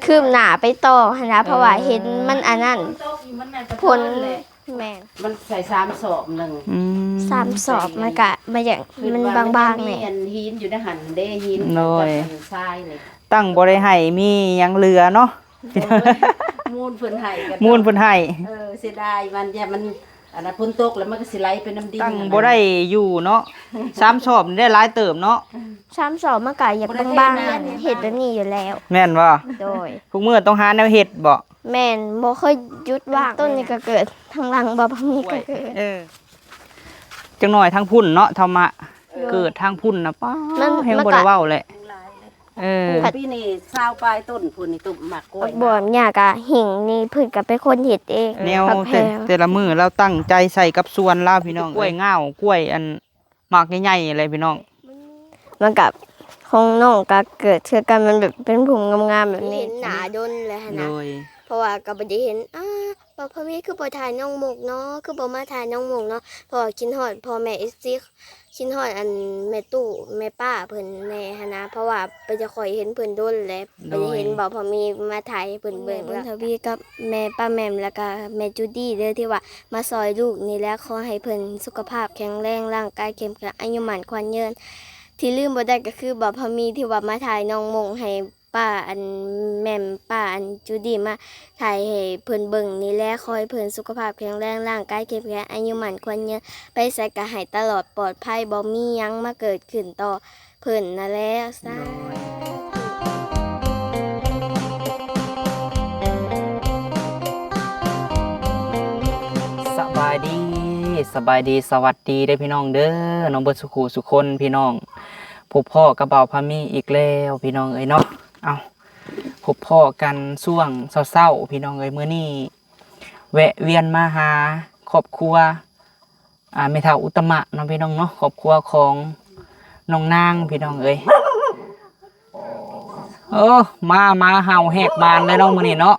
ຄືບໜ້າໄປຕໍ່ຫັ້ນນະ ເອີ ເພາະວ່າເຫັນມັນອັນນັ້ນ ຝົນ ແມ່ນ ມັນໃສ່ສາມສອບໜຶ່ງ ອືມ ສາມສອບ ມັນກະ ມັນຢາກ ຄືວ່າ ມັນບາງໆ ມັນມີ ນີ້ ອັນຫີນຢູ່ໃນຫັ້ນເດ້ ຫີນ ໂດຍ ກັບອັນຊາຍນີ້ ຕັ້ງບໍ່ໄດ້ໃຫ້ມີຫຍັງເຫຼືອເນາະ ໂດຍ ມູນເພິ່ນໃຫ້ກັນ ມູນເພິ່ນໃຫ້ ເອີ ເສຍດາຍມັນ ຢ້ານມັນ ອັນນັ້ນ ຝົນຕົກແລ້ວມັນກໍຊິໄຫຼໄປນຳດິນ ຕັ້ງ ຫັ້ນນະ ບໍ່ໄດ້ຢູ່ເນາະ ສາມສອບນີ້ໄດ້ຫຼາຍເຕີບເນາະ ສາມສອບມັນກະຢາກບາງໆ ເຮັດແບບນີ້ຢູ່ແລ້ວ ແມ່ນບໍ່? ໂດຍ ທຸກມື້ຕ້ອງຫາແນວເຮັດບໍ່? ແມ່ນ ບໍ່ເຄີຍຢຸດວ່າງ ຕົ້ນນີ້ກໍເກີດ ທາງຫຼັງບໍ່ ບໍ່ມີກໍເກີດ ເອີ ຈັກໜ້ອຍທາງພຸ້ນເນາະ ທຳມະ ເກີດທາງພຸ້ນນະ ປ້າ ມັນ ແຮງ ມັນ ບໍ່ໄດ້ເວົ້າແຫຼະ ເອີ ປີນີ້ຊາວປາຍຕົ້ນພຸ້ນນີ້ ຕົ້ນໝາກກ້ວຍ ບັກບວບຫຍ້າກະຫິ້ງນີ້ເພິ່ນກະເປັນຄົນເຮັດເອງ ແນວ ແຕ່ ແຕ່ລະມື້ລາວຕັ້ງໃຈໃສ່ກັບສວນລາວພີ່ນ້ອງ ກ້ວຍງາວ ກ້ວຍອັນໝາກໃຫຍ່ໆ ແຫຼະພີ່ນ້ອງ ມັນກະ ຂອງນ້ອງກະເກີດຄືກັນ ມັນແບບເປັນພຸ່ມງາມໆ ແບບນີ້ ເຫັນໜ້າດົນແລ້ວຫັ້ນນະ ໂດຍ ເພາະວ່າກໍບໍ່ໄດ້ເຫັນ ອ້າ ບໍ່ພໍມີຄືບໍ່ຖ່າຍນ້ອງມຸກເນາະ ຄືບໍ່ມາຖ່າຍນ້ອງມຸກເນາະ ເພາະວ່າຄິດຮອດພໍ່ແມ່ ເອັຟຊີ ຄິດຮອດອັນແມ່ຕູ້ແມ່ປ້າເພິ່ນແດ່ຫັ້ນນະ ເພາະວ່າບໍ່ໄດ້ຄ່ອຍເຫັນເພິ່ນດົນແລ້ວ ໂດຍ ບໍ່ໄດ້ເຫັນບໍ່ພໍມີມາຖ່າຍໃຫ້ເພິ່ນເບິ່ງ ບຸນທະວີກັບແມ່ປ້າແໝ່ມ ແລ້ວກະແມ່ຈູດີ້ເດີ ທີ່ວ່າມາຊ່ອຍລູກນີ້ແຫຼະ ຂໍໃຫ້ເພິ່ນສຸຂະພາບແຂງແຮງ ຮ່າງກາຍເຂັ້ມແຂງ ອາຍຸໝັ້ນຂວັນຍືນ ທີ່ລືມບໍ່ໄດ້ກໍຄືບໍ່ພໍມີທີ່ວ່າມາຖ່າຍນ້ອງມຸກໃຫ້ ປ້າອັນແໝ່ມ ປ້າອັນຈູດີ້ມາຖ່າຍໃຫ້ເພິ່ນເບິ່ງນີ້ແຫຼະ ຂໍໃຫ້ເພິ່ນສຸຂະພາບແຂງແຮງ ຮ່າງກາຍເຂັ້ມແຂງ ອາຍຸໝັ້ນຂວັນຍືນ ໄປໃສກໍໃຫ້ຕະຫຼອດປອດໄພ ບໍ່ມີຫຍັງມາເກີດຂຶ້ນຕໍ່ເພິ່ນນັ້ນແຫຼະ ສາທຸ ສະບາຍດີ ສະບາຍດີ ສະຫວັດດີເດີພີ່ນ້ອງເດີ ນ້ອງເບິດສຸຂູສຸຄົນພີ່ນ້ອງ ພົບພໍ້ກັບບ່າວພາມີອີກແລ້ວພີ່ນ້ອງເອີຍເນາະ ເອົ້າ ພົບພໍ້ກັນຊ່ວງເຊົ້າໆ ພີ່ນ້ອງເອີຍ ມື້ນີ້ແວະວຽນມາຫາຄອບຄົວ ອ່າ ແມ່ເຖົ້າອຸດຕະມະເນາະ ພີ່ນ້ອງເນາະ ຄອບຄົວຂອງນ້ອງນາງ ພີ່ນ້ອງເອີຍ ເອີ ມາ ມາເຫົ່າແຮກບານເລີຍເນາະ ມື້ນີ້ເນາະ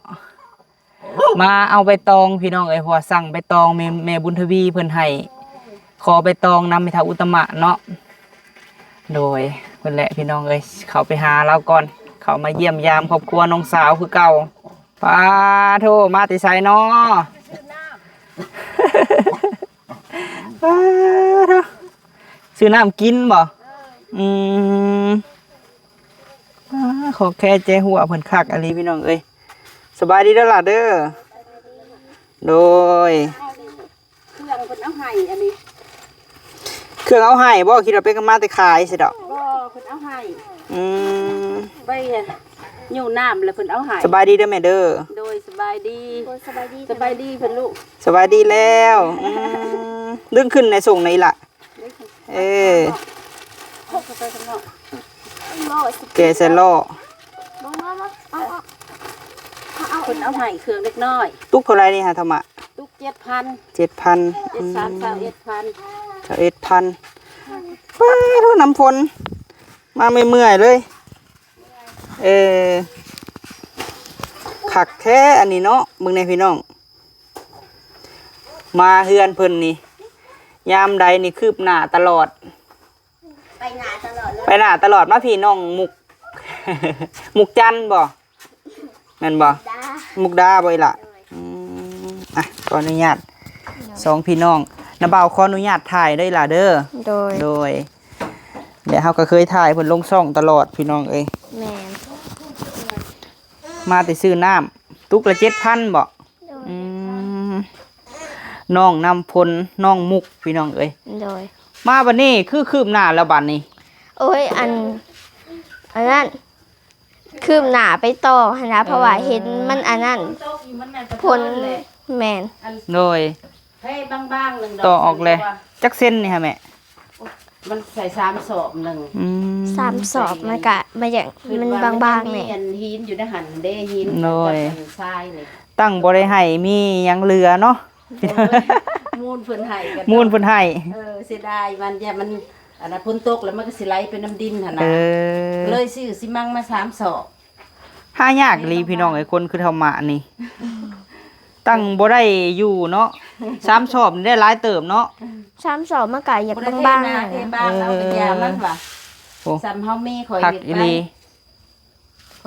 ມາເອົາໃບຕອງພີ່ນ້ອງເອີຍ ເພາະວ່າສັ່ງໃບຕອງ ແມ່ ແມ່ບຸນທະວີເພິ່ນໃຫ້ ຂໍໃບຕອງນຳແມ່ເຖົ້າອຸດຕະມະເນາະ ໂດຍ ເພິ່ນແຫຼະພີ່ນ້ອງເອີຍ ເຂົ້າໄປຫາລາວກ່ອນ ເຂົ້າມາຢ້ຽມຢາມຄອບຄົວນ້ອງສາວຄືເກົ່າ ປາໂທ ມາແຕ່ໃສນໍ ປາໂທ ຊື້ນ້ຳກິນບໍ? ອືມ ອາ ຂອງແທ້ແຈຫົວເພິ່ນຄັກອີ່ຫຼີພີ່ນ້ອງເອີຍ ສະບາຍດີເດີຫຼ້າເດີ ໂດຍ ເຄື່ອງເພິ່ນເອົາໃຫ້ອັນນີ້ ເຄື່ອງເອົາໃຫ້ບໍ? ຄິດວ່າເປັນມາແຕ່ຂາຍຊິດອກ ບໍ່ ເພິ່ນເອົາໃຫ້ ອືມ ໄປຍູ້ນ້ຳແລ້ວເພິ່ນເອົາໃຫ້ ສະບາຍດີເດີແມ່ເດີ ໂດຍ ສະບາຍດີ ໂອ້ຍ ສະບາຍດີ ສະບາຍດີເພິ່ນລູກ ສະບາຍດີແລ້ວ ອືມ ດຶງຂຶ້ນໃນສົ່ງໃນອີ່ຫຼະ ເອີ ແກະໃສ່ລໍ້ ເພິ່ນເອົາໃຫ້ເຄື່ອງເລັກນ້ອຍ ຕຸກເທົ່າໃດນີ້ຫາທຳມະ? ຕຸກເຈັດພັນ ເຈັດພັນ ເຈັດສາມ ຊາວເອັດພັນ ຊາວເອັດພັນ ປາໂທ ນ້ຳຝົນ ມາເມື່ອຍໆ ເລີຍ ເອີ ຄັກແທ້ອັນນີ້ເນາະ ເບິ່ງແດ່ພີ່ນ້ອງ ມາເຮືອນເພິ່ນນີ້ ຍາມໃດນີ້ຄືບໜ້າຕະຫຼອດ ໄປໜ້າຕະຫຼອດເລີຍ ໄປໜ້າຕະຫຼອດ ມາພີ້ນ້ອງມຸກ ມຸກຈັນບໍ? ແມ່ນບໍ່? ມຸກດາ ມຸກດາບໍ່ອີ່ຫຼະ? ໂດຍ ອືມ ອ່ະ ຂໍອະນຸຍາດ ສອງພີ່ນ້ອງ ນ້າບ່າວຂໍອະນຸຍາດຖ່າຍເດີອີ່ຫຼະເດີ ໂດຍ ໂດຍ ແລະເຮົາກໍເຄີຍຖ່າຍເພິ່ນລົງຊ່ອງຕະຫຼອດພີ່ນ້ອງເອີຍ ແມ່ນ ມາແຕ່ຊື້ນ້ຳ ຕຸກລະເຈັດພັນບໍ? ໂດຍ ອືມ ນ້ອງນ້ຳຝົນ ນ້ອງມຸກ ພີ່ນ້ອງເອີຍ ໂດຍ ມາບັດນີ້ຄືຄືບໜ້າແລ້ວບັດນີ້ ໂອ້ຍ ອັນ ອັນນັ້ນ ຄືບໜ້າໄປຕໍ່ຫັ້ນນະ ເອີ ເພາະວ່າເຫັນມັນອັນນັ້ນ ຝົນ ແມ່ນ ໂດຍ ແຜ່ບາງໆ ໜຶ່ງດອກ ຕໍ່ອອກແລ້ວ ຈັກເຊັນນີ້ຫະແມ່? ມັນໃສ່ສາມສອບໜຶ່ງ ອືມ ສາມສອບ ມັນກະ ມັນຢາກ ຄືວ່າ ມັນບາງໆ ມັນມີ ແນ່ ອັນຫີນຢູ່ໃນຫັ້ນເດ້ ຫີນ ໂດຍ ກັບອັນຊາຍນີ້ ຕັ້ງບໍ່ໄດ້ໃຫ້ມີຫຍັງເຫຼືອເນາະ ໂດຍ ມູນເພິ່ນໃຫ້ກັນ ມູນເພິ່ນໃຫ້ ເອີ ເສຍດາຍມັນ ຢ້ານມັນ ອັນນັ້ນ ຝົນຕົກແລ້ວມັນກໍຊິໄຫຼໄປນຳດິນຫັ້ນນະ ເອີ ກໍເລີຍຊື້ຊິມັງມາສາມສອບ ຫາຍາກອີ່ຫຼີພີ່ນ້ອງເອີຍ ຄົນຄືທຳມະນີ້ ຕັ້ງບໍ່ໄດ້ຢູ່ເນາະ ສາມສອບນີ້ໄດ້ຫຼາຍເຕີບເນາະ ສາມສອບມັນກະຢາກບາງໆ ເອີ ເອີ ເອົາໄປຢາມັນວ່າ ໂອ້ ສ່ຳເຮົາມີ ຂ້ອຍເຮັດໄປ ຄັກອີ່ຫຼີ ຂ້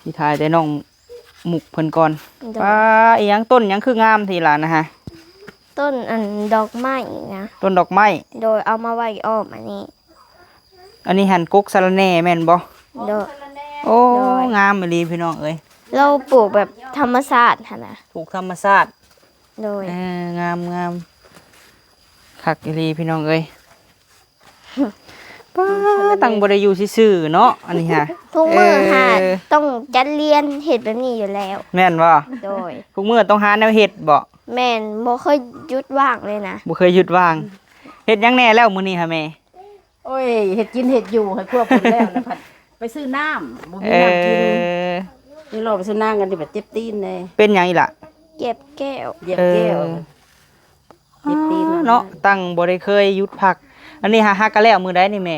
ຊິຖ່າຍແຕ່ນ້ອງມຸກເພິ່ນກ່ອນ. ໂດຍ ປ້າ ອີຫຍັງ ຕົ້ນຫຍັງຄືງາມແທ້ລະນະຮະ? ຕົ້ນອັນດອກໄມ້ນະ. ຕົ້ນດອກໄມ້. ໂດຍ ເອົາມາໄວ້ອ້ອມອັນນີ້. ອັນນີ້ຫັ້ນ ກົກສະລະແໜ່ແມ່ນບໍ່? ໂດຍ ໂອ້ ໂດຍ ງາມອີ່ຫຼີພີ່ນ້ອງເອີຍ. ລາວປູກແບບທຳມະຊາດຫັ້ນນະ. ປູກທຳມະຊາດ. ໂດຍ ເອີ ງາມໆ ຄັກອີ່ຫຼີພີ່ນ້ອງເອີຍ. ປ້າ ຕັ້ງບໍ່ໄດ້ຢູ່ຊື່ໆເນາະ ອັນນີ້ຫະ. ທຸກມື້ຫາ ເອີ ຕ້ອງຈັດລຽນເຮັດແບບນີ້ຢູ່ແລ້ວ. ແມ່ນບໍ່? ໂດຍ ທຸກມື້ຕ້ອງຫາແນວເຮັດບໍ່? ແມ່ນ ບໍ່ເຄີຍຢຸດວ່າງເລີຍນະ. ບໍ່ເຄີຍຢຸດວ່າງ. ເຮັດຫຍັງແດ່ແລ້ວມື້ນີ້ຫະແມ່? ໂອ້ຍ ເຮັດກິນເຮັດຢູ່ໃຫ້ພວກເພິ່ນແລ້ວລະ ພັດໄປຊື້ນ້ຳ ບໍ່ມີນ້ຳກິນ. ເອີ ນີ້ລອໄປຊື້ນ້ຳກັນ ຊິບາດເຈັບຕີນເດ້. ເປັນຫຍັງອີກລະ? ເຈັບແກ້ວ. ເຈັບແກ້ວ. ເອີ ເຈັບຕີນເນາະ. ຕັ້ງບໍ່ໄດ້ເຄີຍຢຸດພັກ. ອັນນີ້ຫາ ຫາກະແລ້ວມື້ໃດນີ້ແມ່?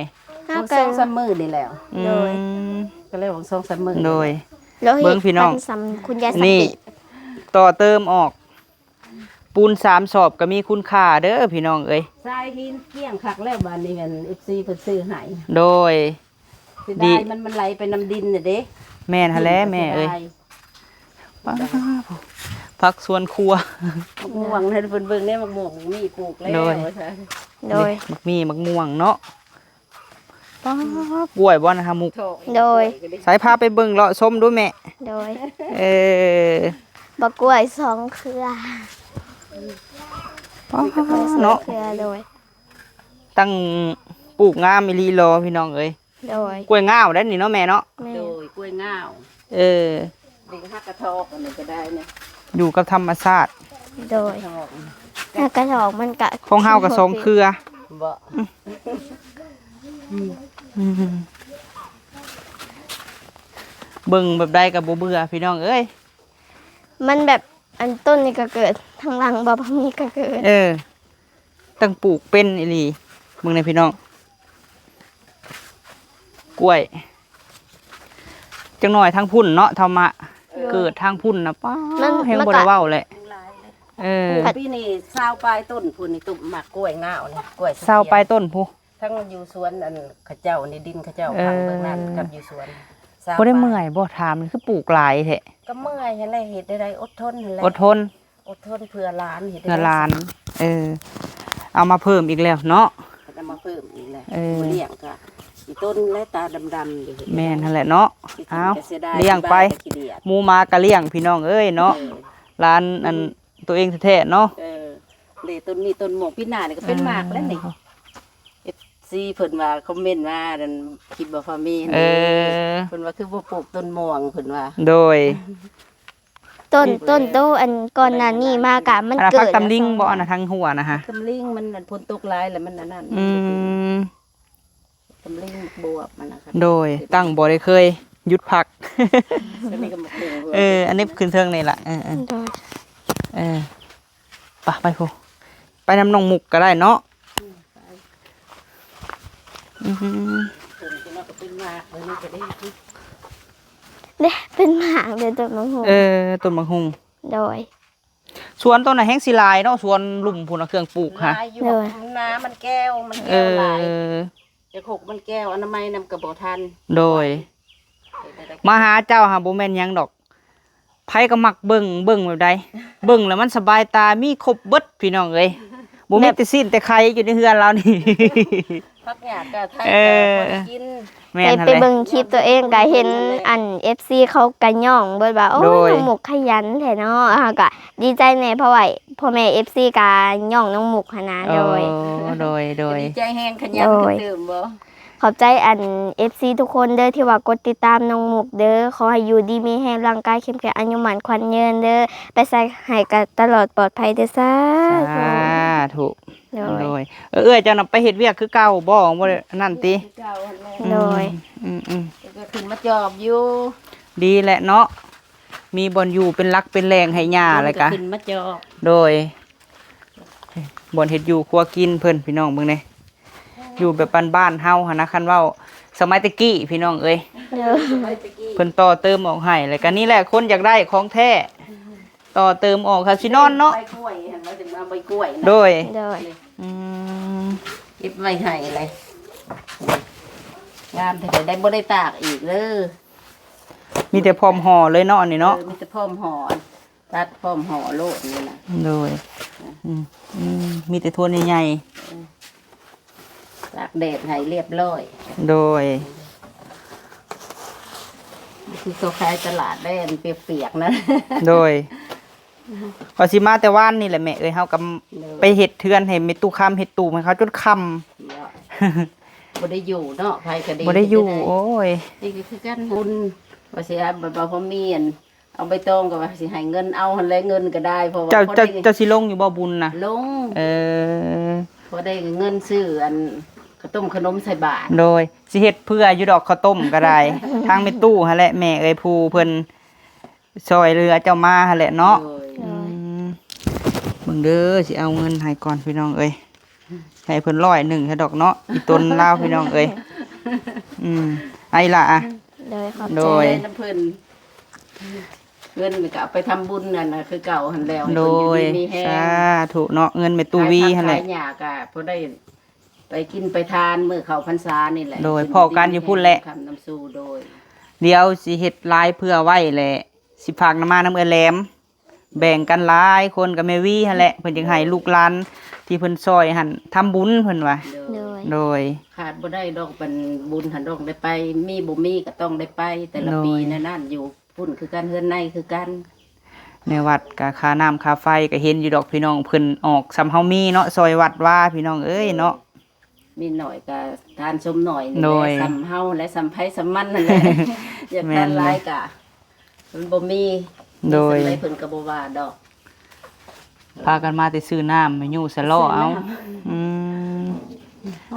ຫາກະ ສອງສາມມື້ນີ້ແລ້ວ. ອືມ ໂດຍ ກະແລ້ວສອງສາມມື້. ໂດຍ ເບິ່ງພີ່ນ້ອງ ນີ້ຕໍ່ເຕີມອອກ ປູນສາມສອບກໍມີຄຸນຄ່າເດີພີ່ນ້ອງເອີຍ. ຊາຍຫີນກ້ຽງຄັກແລ້ວ ບາດນີ້ແມ່ນເອັຟຊີເພິ່ນຊື້ໃຫ້. ໂດຍ ເສຍດາຍ ດີ ມັນ ມັນໄຫຼໄປນຳດິນນະເດ້. ແມ່ນຫັ້ນແຫຼະແມ່ເອີຍ. ປ້າ ຜັກສວນຄົວ ໝາກມ່ວງໃຫ້ເພິ່ນເບິ່ງແດ່. ໝາກມ່ວງມີປູກແລ້ວ. ໂດຍ ວ່າຊັ້ນ. ໂດຍ ນີ້ ໝາກມີໝາກມ່ວງເນາະ. ປ້າ ກ້ວຍບໍ່ນະຫະມຸກ? ໂດຍ ໃສ ພາໄປເບິ່ງເລາະຊົມດູແມ່. ໂດຍ ເອີ ບັກກ້ວຍສອງເຄືອ. ປ້າ ເນາະ ສອງເຄືອ. ໂດຍ ຕັ້ງປູກງາມອີ່ຫຼີຫຼໍພີ່ນ້ອງເອີຍ. ໂດຍ ກ້ວຍງາວໄດ໋ນີ້ເນາະແມ່ເນາະ. ແມ່ນ ໂດຍ ກ້ວຍງາວ. ເອີ ເດັກຮັກກະທອກອັນນີ້ກໍໄດ້ນະ ຢູ່ກັບທຳມະຊາດ. ໂດຍ ກະທອກ ຮັກກະທອກມັນກະ ຂອງເຮົາກໍສອງເຄືອ. ບໍ່ ອືມ ເບິ່ງແບບໃດກໍບໍ່ເບື່ອພີ່ນ້ອງເອີຍ. ມັນແບບ ອັນຕົ້ນນີ້ກໍເກີດ ທາງຫຼັງບໍ່ ບັກມີກໍເກີດ. ເອີ ຕັ້ງປູກເປັນອີ່ຫຼີ. ເບິ່ງແດ່ພີ່ນ້ອງ ກ້ວຍ ຈັກໜ້ອຍທາງພຸ້ນເນາະ ທຳມະ. ເອີ ເກີດທາງພຸ້ນນະ ປ້າ ມັນ ແຮງບໍ່ໄດ້ເວົ້າແຫຼະ. ເອີ ປີນີ້ຊາວປາຍຕົ້ນພຸ້ນນີ້ ຕົ້ນໝາກກ້ວຍງາວນີ້ ກ້ວຍສະເກຍ ຊາວປາຍຕົ້ນພຸ້ນ. ທັງຢູ່ສວນອັນເຂົາເຈົ້ານີ້ ດິນເຂົາເຈົ້າ ເອີ ຝັງເບິ່ງນັ້ນກັບຢູ່ສວນ. ບໍ່ໄດ້ເມື່ອຍບໍ່? ຖາມ ຄືປູກຫຼາຍແທ້? ກໍເມື່ອຍຫັ້ນແຫຼະ ເຮັດໄດ້ ອົດທົນຫັ້ນແຫຼະ ອົດທົນ ອົດທົນເພື່ອຫຼານ ເຮັດ ເພື່ອຫຼານ. ເອີ ເອົາມາເພີ່ມອີກແລ້ວເນາະ ເອົາມາເພີ່ມອີກແລ້ວ. ເອີ ບໍ່ລ້ຽງກໍອີຕົນແລະຕາດຳໆຢູ່. ແມ່ນຫັ້ນແຫຼະເນາະ. ເອົາ ລ້ຽງໄປ ໝູໝາກໍລ້ຽງ ພີ່ນ້ອງເອີຍເນາະ. ເອີ ຫຼານອັນ ຕົວເອງແທ້ໆເນາະ. ເອີ ເດ້ ຕົ້ນນີ້ຕົ້ນມ່ວງ ປີໜ້ານີ້ກໍເປັນໝາກແລ້ວນີ້. ເອີ ເອັຟຊີເພິ່ນວ່າ ຄອມເມັນມານັ້ນ ຄລິບບໍ່ພາມີ. ເອີ ເພິ່ນວ່າຄືບໍ່ປູກຕົ້ນມ່ວງ ເພິ່ນວ່າ. ໂດຍ ຕົ້ນ ຕົ້ນໂຕອັນກ່ອນໜ້ານີ້ມາກະມັນເກີດ ອັນນັ້ນຜັກຕຳລິງບໍ່? ອັນນັ້ນທາງຫົວນະຮະ ຕຳລິງມັນ ອັນຝົນຕົກຫຼາຍແລ້ວມັນອັນນັ້ນ. ອືມ ຕຳລິງໝາກບວບມັນນະ. ໂດຍ ຕັ້ງບໍ່ໄດ້ເຄີຍຢຸດພັກ. ອັນນີ້ກໍໝາກບວບ ເອີ ອັນນີ້ຂຶ້ນເທິງນີ້ລະ. ເອີ ເອີ ໂດຍ ເອີ ໄປ ໄປພຸ້ນ ໄປນຳນ້ອງມຸກກໍໄດ້ເນາະ. ອືມ ອືມ ເປັນໝາກ ເດ້ ເປັນໝາກເດ້ ຕົ້ນໝາກຫຸ່ງ. ເອີ ຕົ້ນໝາກຫຸ່ງ. ໂດຍ ສວນໂຕນັ້ນແຮງຊິຫຼາຍເນາະ ສວນລຸ່ມພຸ້ນນະ ເຄື່ອງປູກຫະ. ຫຼາຍຢູ່ ໂດຍ ນາມັນແກ້ວ ມັນແກ້ວຫຼາຍ. ເອີ ຈະຄົກມັນແກ້ວ ອະນາໄມນຳກໍບໍ່ທັນ. ໂດຍ ມາຫາເຈົ້າຫາບໍ່ແມ່ນຫຍັງດອກ ໃຜກໍມັກເບິ່ງ ເບິ່ງແບບໃດ ເບິ່ງແລ້ວມັນສະບາຍຕາ ມີຄົບເບິດພີ່ນ້ອງເອີຍ. ບໍ່ມີແຕ່ຊີ້ນແຕ່ໄຂ່ຢູ່ໃນເຮືອນລາວນີ້. ຜັກຫຍ້າກໍໄທ ເອີ ກໍພໍໄດ້ກິນ. ແມ່ນ ໄປ ຫັ້ນແຫຼະ ໄປເບິ່ງຄລິບຕົວເອງກໍເຫັນອັນເອັຟຊີເຂົາກໍຍ້ອງເບິດວ່າ ໂອ້ຍ ໂດຍ ນ້ອງມຸກຂະຫຍັນແທ້ເນາະ. ເຮົາກໍດີໃຈແດ່ ເພາະວ່າພໍ່ແມ່ເອັຟຊີກໍຍ້ອງນ້ອງມຸກຫັ້ນນະ. ໂດຍ ໂອ້ ໂດຍ ໂດຍ ກໍດີໃຈແຮງ ຂະຫຍັນ ໂດຍ ເຕີມບໍ່? ຂອບໃຈອັນ ເອັຟຊີ ທຸກຄົນເດີ ທີ່ວ່າກົດຕິດຕາມນ້ອງມຸກເດີ. ຂໍໃຫ້ຢູ່ດີມີແຮງ, ຮ່າງກາຍເຂັ້ມແຂງ, ອາຍຸໝັ້ນຂວັນຍືນເດີ. ໄປໃສໃຫ້ກະຕະຫຼອດປອດໄພເດີ. ສາທຸ. ສາທຸ. ໂດຍ. ໂດຍ. ເອີ ເອື້ອຍເຈົ້ານະໄປເຮັດວຽກຄືເກົ່າບໍ່? ບໍ່ໄດ້ນັ້ນຕິ? ຄືເກົ່າຫັ້ນແຫຼະ. ໂດຍ. ອືມໆໆ. ກໍຂຶ້ນມາຈອບຢູ່. ດີແຫຼະເນາະ. ມີບ່ອນຢູ່ເປັນຫຼັກເປັນແຫຼ່ງໃຫ້ຍ່າແລ້ວກະ ເພິ່ນກໍຂຶ້ນມາຈອບ. ໂດຍ. ບ່ອນເຮັດຢູ່ຄົວກິນເພິ່ນ ພີ່ນ້ອງເບິ່ງແດ່. ຢູ່ແບບບ້ານໆເຮົາຫັ້ນນະ ຄັນເວົ້າສະໄໝແຕ່ກີ້ ພີ່ນ້ອງເອີຍ. ໂດຍ. ເພິ່ນຕໍ່ເຕີມອອກໃຫ້ ແລ້ວກະນີ້ແຫຼະ ຄົນຢາກໄດ້ຂອງແທ້ ຕໍ່ເຕີມອອກ ຖ້າຊິນອນເນາະ. ໃບກ້ວຍຫັ້ນ ວ່າຊິມາໃບກ້ວຍນະ. ໂດຍ. ໂດຍ. ອືມ ເກັບໄວ້ໃຫ້ເລີຍ. ງາມແທ້ ໄດ້ບໍ່ໄດ້ຕາກອີກເດີ. ມີແຕ່ພ້ອມຫໍ່ເລີຍເນາະ ອັນນີ້ເນາະ. ເອີ ມີແຕ່ພ້ອມຫໍ່ ຕັດພ້ອມຫໍ່ໂລດນີ້ນະ. ໂດຍ. ອືມ ອືມ ມີແຕ່ຖ້ວຍໃຫຍ່ໆ ເອີ ຕາກແດດໃຫ້ລຽບຮ້ອຍ. ໂດຍ. ຄືເຂົາຂາຍຕະຫຼາດໄດ້ອັນປຽກໆນະ. ໂດຍ. ວ່າຊິມາແຕ່ວານນີ້ແຫຼະແມ່ເອີຍ ເຮົາກໍ ໂດຍ ໄປເຮັດເຮືອນໃຫ້ແມ່ຕູ້ຄຳ ເຮັດຕູບໃຫ້ເຂົາຈົນຄ່ຳ. ບໍ່ໄດ້ຢູ່ເນາະ ໃຜກໍດີ ບໍ່ໄດ້ຢູ່. ໂອ້ຍ ນີ້ກໍຄືກັນ ບຸນ ວ່າຊິ ບໍ່ ບໍ່ ບໍ່ມີອັນ ເອົາໃບຕອງກໍວ່າຊິໃຫ້ເງິນ ເອົາຫັ້ນແຫຼະ ເງິນກໍໄດ້ ເພາະວ່າ ເຈົ້າ ພໍໄດ້ ເຈົ້າ ເຈົ້າຊິລົງຢູ່ບໍ່ບຸນນະ? ລົງ. ເອີ ພໍໄດ້ເງິນຊື້ອັນ ເຂົ້າຕົ້ມຂະໜົມໃສ່ບາດ. ໂດຍ. ຊິເຮັດເພື່ອຢູ່ດອກ ເຂົ້າຕົ້ມກໍໄດ້ ທາງແມ່ຕູ້ຫັ້ນແຫຼະ ແມ່ເອີຍ ຜູ້ເພິ່ນຊ່ອຍເຫຼືອເຈົ້າມາຫັ້ນແຫຼະເນາະ. ໂດຍ. ອືມ ເບິ່ງເດີ ຊິເອົາເງິນໃຫ້ກ່ອນ ພີ່ນ້ອງເອີຍ. ໃຫ້ເພິ່ນຮ້ອຍໜຶ່ງຊະດອກເນາະ ອີຕົນລາວ ພີ່ນ້ອງເອີຍ. ອືມ ໄອ້ຫຼ້າ. ໂດຍ. ຂອບໃຈ. ໂດຍ. ນຳເພິ່ນ ເງິນກໍເອົາໄປທຳບຸນນັ້ນນະ ຄືເກົ່າຫັ້ນແລ້ວ. ໂດຍ. ໃຫ້ເພິ່ນຢູ່ດີມີແຮງ. ສາທຸເນາະ ເງິນແມ່ຕູ້ວີຫັ້ນແຫຼະ. ຂາຍຜັກຂາຍຫຍ້າກໍພໍໄດ້ໄປກິນໄປທານມື້ເຂົ້າພັນສານີ້ແຫຼະ. ໂດຍ. ພໍ້ກັນຢູ່ພຸ້ນແຫຼະ ຄຳນຳສູ່. ໂດຍ. ດຽວຊິເຮັດລາຍເພື່ອໄວ້ແຫຼະ ຊິຝາກນຳມານຳເອື້ອຍແຫຼມ ແບ່ງກັນຫຼາຍຄົນກັບແມ່ວີຫັ້ນແຫຼະ ເພິ່ນຈຶ່ງໃຫ້ລູກຫຼານທີ່ເພິ່ນຊ່ອຍຫັ້ນທຳບຸນ ເພິ່ນວ່າ. ໂດຍ. ໂດຍ. ໂດຍ. ຂາດບໍ່ໄດ້ດອກ ເປັນບຸນຫັ້ນ ຕ້ອງໄດ້ໄປ ມີບໍ່ມີກໍຕ້ອງໄດ້ໄປ ແຕ່ລະປີ. ໂດຍ. ແນວນັ້ນ ຢູ່ພຸ້ນຄືກັນ ເຮືອນໃນຄືກັນ. ໃນວັດກໍຄ່ານ້ຳຄ່າໄຟກໍເຫັນຢູ່ດອກ ພີ່ນ້ອງ ເພິ່ນອອກສ່ຳເຮົາມີເນາະ ຊ່ອຍວັດວາ ພີ່ນ້ອງເອີຍເນາະ. ໂດຍ. ມີໜ້ອຍກໍທານສົມໜ້ອຍນີ້ແຫຼະ. ໂດຍ. ສ່ຳເຮົາແຫຼະ ສ່ຳໃຜສ່ຳມັນນັ້ນແຫຼະ. ຢາກ ແມ່ນ ທານຫຼາຍກໍມັນບໍ່ມີ. ໂດຍ. ມີສ່ຳໃດເພິ່ນກໍບໍ່ວ່າດອກ. ພາກັນມາແຕ່ຊື້ນ້ຳ ມາຢູ່ສະເລາະເອົາ. ຊື້ນ້ຳ. ອືມ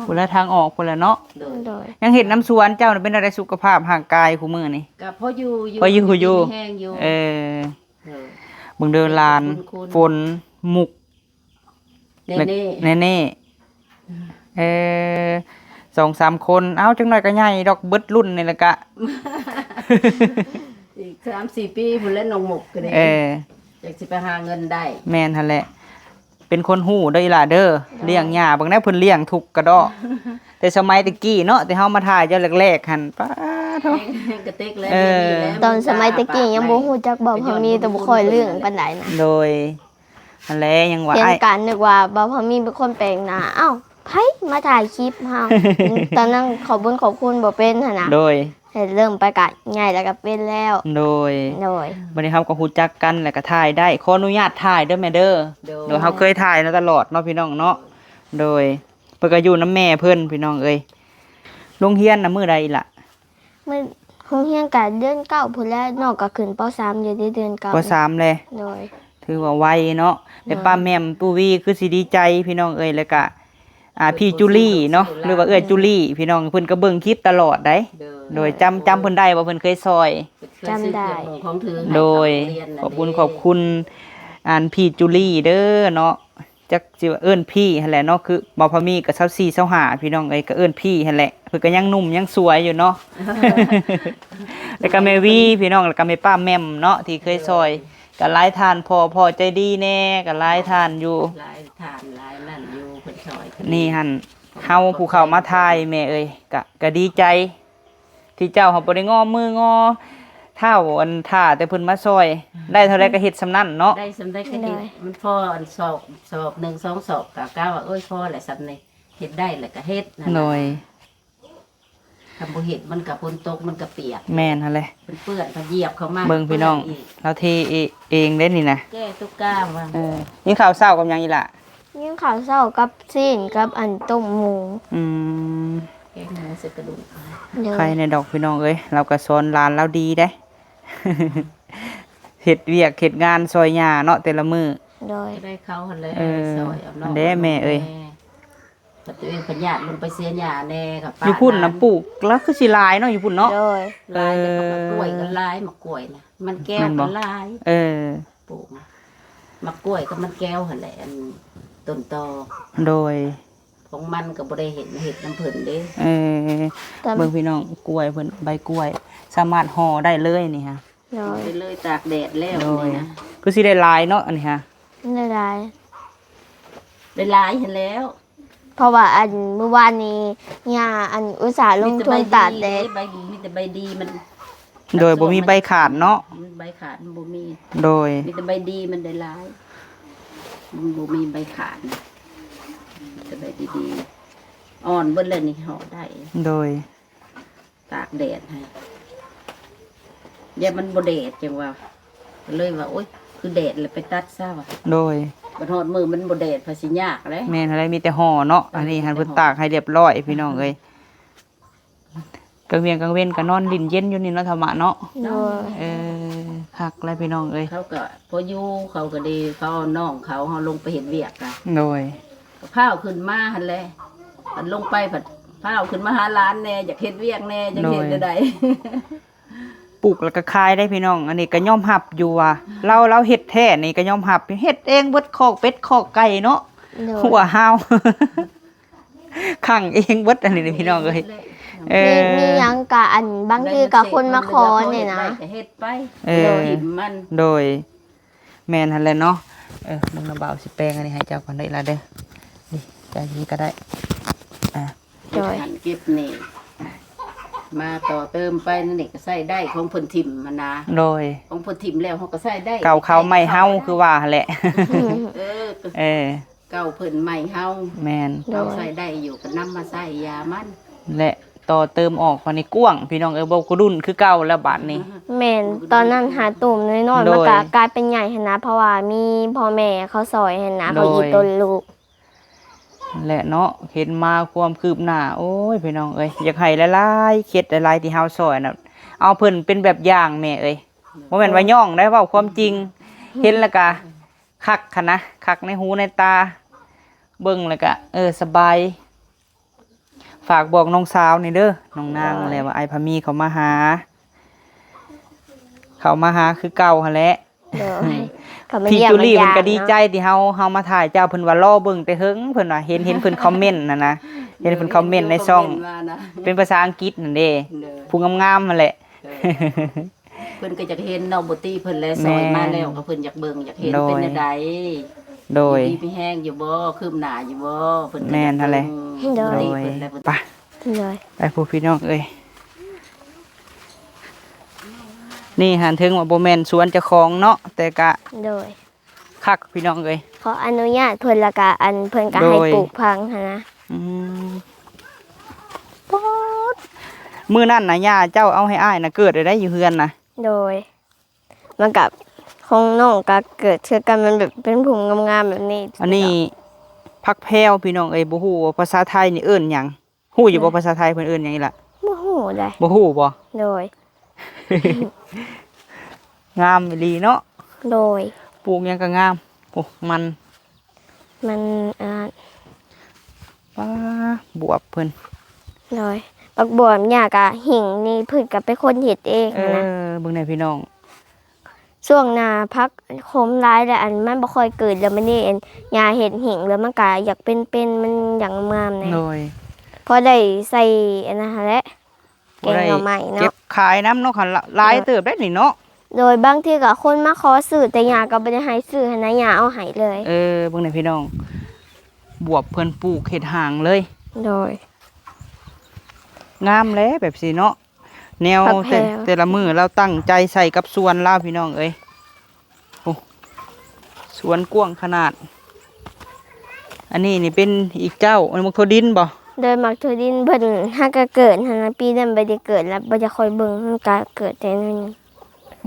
ພຸ້ນລະ ທາງອອກພຸ້ນລະເນາະ. ໂດຍ. ໂດຍ. ຍັງເຮັດນຳສວນເຈົ້າ ເປັນແນວໃດສຸຂະພາບຮ່າງກາຍຄູ່ມື້ນີ້? ກໍພໍຢູ່ຢູ່. ພໍຢູ່ຢູ່ ມີແຮງຢູ່. ເອີ. ໂດຍ. ເບິ່ງເດີ ຫຼານ ຝົນ ມຸກ ແນ່ໆ ແນ່ໆ. ເອີ ສອງສາມຄົນ ເອົ້າ ຈັກໜ້ອຍກໍໃຫຍ່ດອກ ເບິດລຸ້ນນີ້ແຫຼະກະ ອີກສາມສີ່ປີພຸ້ນແຫຼະ ນ້ອງໝົກກໍໄດ້. ເອີ ຈັກຊິໄປຫາເງິນໄດ້. ແມ່ນຫັ້ນແຫຼະ ເປັນຄົນຮູ້ເດີອີ່ຫຼ້າເດີ. ໂດຍ. ລ້ຽງຍ່າ ເບິ່ງແນ່ ເພິ່ນລ້ຽງທຸກກະເດາະ ແຕ່ສະໄໝແຕ່ກີ້ເນາະ ແຕ່ເຮົາມາຖ່າຍເຈົ້າແລກໆຫັ້ນ ປາໂທ ແຮງກະເຕັກແລ້ວ. ເອີ ຕອນສະໄໝແຕ່ກີ້ຍັງບໍ່ຮູ້ຈັກເບົາພາມີ ແຕ່ບໍ່ຄ່ອຍເລື່ອງປານໃດນະ. ໂດຍ. ຫັ້ນແຫຼະ ຍັງວ່າ ເຫັນ ອ້າຍ ການນຶກວ່າບ່າວພາມີເປັນຄົນແປກໜ້າ. ອ້າວ ໃຜມາຖ່າຍຄລິບເຮົາ? ຕອນນັ້ນຂອບບຸນຂອບຄຸນບໍ່ເປັນຫັ້ນນະ. ໂດຍ. ເຮັດເລີ່ມໄປກະໃຫຍ່ແລ້ວກະເປັນແລ້ວ. ໂດຍ. ໂດຍ. ບັດນີ້ເຮົາກໍຮູ້ຈັກກັນ ແລ້ວກະຖ່າຍໄດ້. ຂໍອະນຸຍາດຖ່າຍເດີແມ່ເດີ. ໂດຍ. ໂດຍ ເຮົາເຄີຍຖ່າຍມາຕະຫຼອດເນາະ ພີ່ນ້ອງເນາະ. ໂດຍ. ເພິ່ນກໍຢູ່ນຳແມ່ເພິ່ນ ພີ່ນ້ອງເອີຍ. ໂຮງຮຽນນະມື້ໃດລະ? ມື້ໂຮງຮຽນກະເດືອນເກົ້າພຸ້ນແຫຼະ ນ້ອງກະຂຶ້ນ ປໍສາມ ຢູ່ເດ້ ເດືອນເກົ້າ ປໍສາມແຫຼະ. ໂດຍ. ຖືວ່າໄວເນາະ. ໂດຍ. ແມ່ປ້າແໝ່ມຕູ້ວີຄືຊິດີໃຈ ພີ່ນ້ອງເອີຍ ແລ້ວກະ ອ່າ ພີ່ຈູລີເນາະ ຫຼືວ່າເອື້ອຍຈູລີ ພີ່ນ້ອງ ເພິ່ນກໍເບິ່ງຄລິບຕະຫຼອດໃດ໋. ໂດຍ. ໂດຍ. ຈຳ ຈຳເພິ່ນໄດ້ບໍ່ ເພິ່ນເຄີຍຊ່ອຍ? ເພິ່ນຊ່ອຍຊື້ເຄື່ອງນຸ່ງຂອງຖືໃຫ້ ໂດຍ ເຂົ້າໂຮງຮຽນ. ຂອບບຸນຂອບຄຸນ ອັນ ພີ່ຈູລີເດີເນາະ. ຈັກຊິວ່າເອີ້ນພີ່ຫັ້ນແຫຼະເນາະ ຄືບ່າວພາມີກໍຊາວສີ່ ຊາວຫ້າ ພີ່ນ້ອງເອີຍ ກໍເອີ້ນພີ່ຫັ້ນແຫຼະ ເພິ່ນກໍຍັງໜຸ່ມຍັງສວຍຢູ່ເນາະ. ແລ້ວກໍແມ່ວີພີ່ນ້ອງ ແລ້ວກໍແມ່ປ້າແໝ່ມເນາະ ທີ່ເຄີຍຊ່ອຍ. ໂດຍ. ກໍຫຼາຍທ່ານ ພໍ່ ພໍ່ໃຈດີແດ່ ກໍຫຼາຍທ່ານຢູ່ ຫຼາຍທ່ານຫຼາຍນັ້ນຢູ່ ເພິ່ນຊ່ອຍ. ນີ້ຫັ້ນ ເຮົາຜູ້ເຂົ້າມາຖ່າຍແມ່ເອີຍ ກໍ ກໍດີໃຈ ທີ່ເຈົ້າເຮົາບໍ່ໄດ້ງໍມືງໍເທົ້າ ອັນ ຖ້າແຕ່ເພິ່ນມາຊ່ອຍ ໄດ້ເທົ່າໃດກໍເຮັດສ່ຳນັ້ນເນາະ. ໄດ້ສ່ຳໃດກໍເຮັດ. ໂດຍ. ມັນພໍອັນສອບ ສອບໜຶ່ງສອງສອບ ກໍກະວ່າ ໂອ້ຍ ພໍແຫຼະສ່ຳນີ້ ເຮັດໄດ້ແລ້ວກໍເຮັດນັ້ນ. ໂດຍ. ຄັນບໍ່ເຮັດມັນກໍຝົນຕົກມັນກໍປຽກ. ແມ່ນຫັ້ນແຫຼະ. ມັນເປື້ອນ ມັນຢຽບເຂົ້າມາ. ເບິ່ງພີ່ນ້ອງ ເປື້ອນອີກ ລາວເທເອ ເອງເດ້ນີ້ນະ. ແກ້ຕຸກກາວ່າ. ເອີ ກິນເຂົ້າເຊົ້າກັບຫຍັງອີ່ຫຼ້າ? ກິນເຂົ້າເຊົ້າກັບຊີ້ນກັບອັນຕົ້ມໝູ. ອືມ. ແກງໝູໃສ່ກະດູກ ໂດຍ ໃຄແດ່ດອກພີ່ນ້ອງເອີຍ ລາວກໍສອນຫຼານລາວດີເດ້ ເຮັດວຽກເຮັດງານຊ່ອຍຍ່າເນາະແຕ່ລະມື້ ໂດຍ ໄດ້ເຂົ້າຫັ້ນແຫຼະ ເອີ ຊ່ອຍເອົານ້ອງ ຫັ້ນແຫຼະແມ່ເອີຍ ແມ່ ກໍຕົວເອງພະຍາດລົງໄປເສຍຫຍ້າແດ່ ກໍປະ ຢູ່ພຸ້ນນະ ນານ ປູກລະຄືຊິຫຼາຍເນາະ ຢູ່ພຸ້ນເນາະ ໂດຍ ຫຼາຍ ເອີ ແຕ່ກໍໝາກກ້ວຍກໍຫຼາຍ ໝາກກ້ວຍນະ ມັນແກ້ວ ແມ່ນບໍ່ ກໍຫຼາຍ ເອີ ປູກ ໝາກກ້ວຍກັບມັນແກ້ວຫັ້ນແຫຼະ ອັນຕົ້ນຕໍ ໂດຍ ຂອງມັນກໍບໍ່ໄດ້ເຮັດ ເຮັດນຳເພິ່ນເດ້ ເອີ ແຕ່ ເບິ່ງພີ່ນ້ອງ ກ້ວຍເພິ່ນ ໃບກ້ວຍ ສາມາດຫໍ່ໄດ້ເລີຍນີ້ຮະ ໂດຍ ໄປເລີຍ ຕາກແດດແລ້ວ ໂດຍ ນີ້ນະ ຄືຊິໄດ້ຫຼາຍເນາະ ອັນນີ້ຮະ ໄດ້ຫຼາຍ ໄດ້ຫຼາຍຫັ້ນແລ້ວ ເພາະວ່າອັນມື້ວານນີ້ຍ່າອັນອຸດສ່າລົງທຶນຕາກແດດ ມີແຕ່ໃບດີເດ້ ໃບ ມີແຕ່ໃບດີມັນ ໂດຍ ບໍ່ມີໃບຂາດເນາະ ອືມ ໃບຂາດມັນບໍ່ມີ ໂດຍ ມີແຕ່ໃບດີມັນໄດ້ຫຼາຍ ມັນບໍ່ມີໃບຂາດນະ ມີແຕ່ໃບດີໆ ອ່ອນເບິດແລ້ວນີ້ ເຫາະໄດ້ ໂດຍ ຕາກແດດໃຫ້ ຢ້ານມັນບໍ່ແດດ ຈັ່ງວ່າ ກໍເລີຍວ່າ ໂອ້ຍ ຄືແດດແລ້ວໄປຕັດຊະວ່າ ໂດຍ ບັດຮອດມື້ມັນບໍ່ແດດ ພາຊິຍາກແຫຼະ ແມ່ນຫັ້ນແຫຼະ ມີແຕ່ຫໍ່ເນາະ ເອີ ອັນນີ້ຫັ້ນເພິ່ນຕາກໃຫ້ລຽບຮ້ອຍ ພີ່ນ້ອງເອີຍ ກາງວຽນກາງເວັນກໍນອນຫຼິ້ນເຢັນຢູ່ນີ້ເນາະ ທຳມະເນາະ ໂດຍ ເອີ ຄັກແຫຼະພີ່ນ້ອງເອີຍ ເຂົາກໍພໍຢູ່ ເຂົາກໍດີ ເຂົາເອົານ້ອງເຂົາ ເຮົາລົງໄປເຮັດວຽກກະ ໂດຍ ກໍພ້າວຂຶ້ນມາຫັ້ນແຫຼະ ອັນລົງໄປພັດພ້າວຂຶ້ນມາຫາຫຼານແດ່ ຢາກເຮັດວຽກແດ່ ຢາກເຮັດ ໂດຍ ແນວໃດ ປູກແລ້ວກໍຂາຍໄດ້ພີ່ນ້ອງ ອັນນີ້ກໍຍອມຮັບຢູ່ວ່າ ລາວ ລາວເຮັດແທ້ນີ້ກໍຍອມຮັບ ເຮັດເອງເບິດ ຄອກເປັດຄອກໄກ່ເນາະ ໂດຍ ຫົວຫາວ ຂັງເອງເບິດ ອັນນີ້ພີ່ນ້ອງເອີຍ ເອີ ມີ ມີຫຍັງກະ ອັນ ບາງທີກະຄົນມາຂໍນີ້ນະ ໄດ້ເຮັດໄປ ເອີ ບໍ່ຖິ້ມມັນ ໂດຍ ແມ່ນຫັ້ນແຫຼະເນາະ ເອີ ເບິ່ງນຳບ່າວຊິແປງອັນນີ້ໃຫ້ເຈົ້າກ່ອນເດີລະເດີ ນີ້ ເຈົ້ານີ້ກໍໄດ້ ອ່າ ໂດຍ ເກັບຫັ້ນເກັບນີ້ ມາຕໍ່ເຕີມໄປ ນັ້ນນີ້ກໍໃຊ້ໄດ້ ຂອງເພິ່ນຖິ້ມຫັ້ນນະ ໂດຍ ຂອງເພິ່ນຖິ້ມແລ້ວເຮົາກໍໃຊ້ໄດ້ ເກົ່າເຂົ້າໃໝ່ເຮົາ ຄືວ່າຫັ້ນແຫຼະ ເອີ ເອີ ເກົ່າເພິ່ນໃໝ່ເຮົາ ແມ່ນ ໂດຍ ເຮົາໃຊ້ໄດ້ຢູ່ກໍນຳມາໃຊ້ຢາມັນ ແລະ ຕໍ່ເຕີມອອກບາດນີ້ກວ້າງ ພີ່ນ້ອງເອີຍ ບໍ່ກຸລຸ້ນຄືເກົ່າແລ້ວບາດນີ້ ແມ່ນ ຕອນນັ້ນຫາຕູມນ້ອຍໆ ໂດຍ ມັນກະກາຍເປັນໃຫຍ່ຫັ້ນນະ ເພາະວ່າມີພໍ່ແມ່ເຂົາຊ່ອຍຫັ້ນນະ ໂດຍ ເຂົາອີ່ຕົນລູກ ແຫຼະເນາະ ເຫັນມາຄວາມຄືບໜ້າ ໂອ້ຍ ພີ່ນ້ອງເອີຍ ຢາກໃຫ້ຫຼາຍໆ ເຂດຫຼາຍໆ ທີ່ເຮົາຊ່ອຍນະ ເອົາເພິ່ນເປັນແບບຢ່າງແມ່ເອີຍ ບໍ່ແມ່ນວ່າຍ້ອງໄດ໋ ເວົ້າຄວາມຈິງ ເຫັນແລ້ວກະຄັກຫັ້ນນະ ຄັກໃນຫູໃນຕາ ເບິ່ງແລ້ວກະ ເອີ ສະບາຍ ຝາກບອກນ້ອງສາວນີ້ເດີ ນ້ອງນາງ ໂດຍ ແຫຼະວ່າອ້າຍພາມີເຂົ້າມາຫາ ເຂົ້າມາຫາຄືເກົ່າຫັ້ນແຫຼະ ໂດຍ ເຂົ້າມາຢ້ຽມມາຢາມເນາະ ທີ່ຈູລີເພິ່ນກໍດີໃຈທີ່ເຮົາ ເຮົາມາຖ່າຍເຈົ້າ ເພິ່ນວ່າລໍເບິ່ງແຕ່ເຫິງ ເພິ່ນວ່າ ເຫັນ ເຫັນເພິ່ນຄອມເມັນຫັ້ນນະ ເຫັນເພິ່ນຄອມເມັນໃນຊ່ອງ ເປັນພາສາອັງກິດຫັ້ນເດ້ ໂດຍ ຜູ້ງາມໆຫັ້ນແຫຼະ ໂດຍ ເພິ່ນກໍຢາກເຫັນເນາະ ບໍ່ຕິເພິ່ນແລະ ແມ່ນ ຊ່ອຍມາແລ້ວກໍເພິ່ນຢາກເບິ່ງຢາກເຫັນ ໂດຍ ເປັນແນວໃດ ໂດຍ ຢູ່ດີມີແຮງຢູ່ບໍ່ ຄືບໜ້າຢູ່ບໍ່ ເພິ່ນກໍຢາກເບິ່ງ ແມ່ນຫັ້ນແຫຼະ ໂດຍ ບໍ່ຕິເພິ່ນແລະ ໂດຍ ໄປ ໂດຍ ໄປພຸ້ນພີ່ນ້ອງເອີຍ ນີ້ຫັ້ນເຖິງວ່າບໍ່ແມ່ນສວນເຈົ້າຂອງເນາະ ແຕ່ກະ ໂດຍ ຄັກພີ່ນ້ອງເອີຍ ຂໍອະນຸຍາດເພິ່ນ ແລ້ວກະ ອັນ ເພິ່ນກະໃຫ້ ໂດຍ ປູກຜັງຫັ້ນນະ ອືມ ປາດ ມື້ນັ້ນນະ ຍ່າເຈົ້າເອົາໃຫ້ອ້າຍນະ ເກີດໄດ້ຢູ່ເຮືອນນະ ໂດຍ ມັນກະ ຂອງນ້ອງກະເກີດຄືກັນ ມັນແບບເປັນຜົມງາມໆແບບນີ້ ອັນນີ້ຜັກແພວພີ່ນ້ອງເອີຍ ບໍ່ຮູ້ວ່າພາສາໄທນີ້ເອີ້ນຫຍັງ ຮູ້ຢູ່ບໍ່ ເອີ ພາສາໄທເພິ່ນເອີ້ນຫຍັງອີ່ຫຼະ? ບໍ່ຮູ້ເດ້. ບໍ່ຮູ້ບໍ່? ໂດຍ. ງາມອີ່ຫຼີເນາະ. ໂດຍ. ປູກຫຍັງກໍງາມ. ໂອ້ ມັນ ມັນ ອ່າ ປ້າ ບວບເພິ່ນ. ໂດຍ. ບັກບວບຫຍ້າກະຫິ້ງນີ້ເພິ່ນກະເປັນຄົນເຮັດເອງ. ເອີ ຫັ້ນນະ ເບິ່ງແດ່ພີ່ນ້ອງ. ຊ່ວງໜ້າຜັກຂົມຫຼາຍແລ້ວ ອັນ ມັນບໍ່ຄ່ອຍເກີດ ແລ້ວບັດນີ້ ອັນ ຫຍ້າເຮັດຫິ້ງ ແລ້ວມັນກະຢາກເປັນໆ ມັນຢາກງາມແດ່. ໂດຍ. ພໍໄດ້ໃສ່ອັນນັ້ນຫັ້ນແຫຼະ ແກງໜໍ່ໄມ້ເນາະ ເກັບຂາຍນຳເນາະ. ຄັນຫຼາຍເຕີບໄດ໋ນີ້ເນາະ. ໂດຍ. ບາງທີກໍຄົນມາຂໍຊື້ ແຕ່ຫຍ້າກໍບໍ່ໄດ້ໃຫ້ຊື້ຫັ້ນນະ ຫຍ້າເອົາໃຫ້ເລີຍ. ເອີ ເບິ່ງແດ່ພີ່ນ້ອງ ບວບເພິ່ນປູກເຮັດຮ່າງເລີຍ. ໂດຍ. ງາມແຫຼະແບບຊີ້ເນາະ. ແນວແຕ່ ແຕ່ລະມື້ລາວຕັ້ງໃຈໃສ່ກັບສວນລາວ ພີ່ນ້ອງເອີຍ. ໂອ້ ສວນກວ້າງຂະໜາດ. ອັນນີ້ນີ້ເປັນອີກເຈົ້າ ອັນໝາກຖົ່ວດິນບໍ່? ໂດຍ. ໝາກຖົ່ວດິນເພິ່ນຫາກະເກີດຫັ້ນນະ ປີນັ້ນບໍ່ໄດ້ເກີດ ແລ້ວບໍ່ໄດ້ຄ່ອຍເບິ່ງ ມັນກະເກີດແຕ່ໜ້ອຍໜຶ່ງ.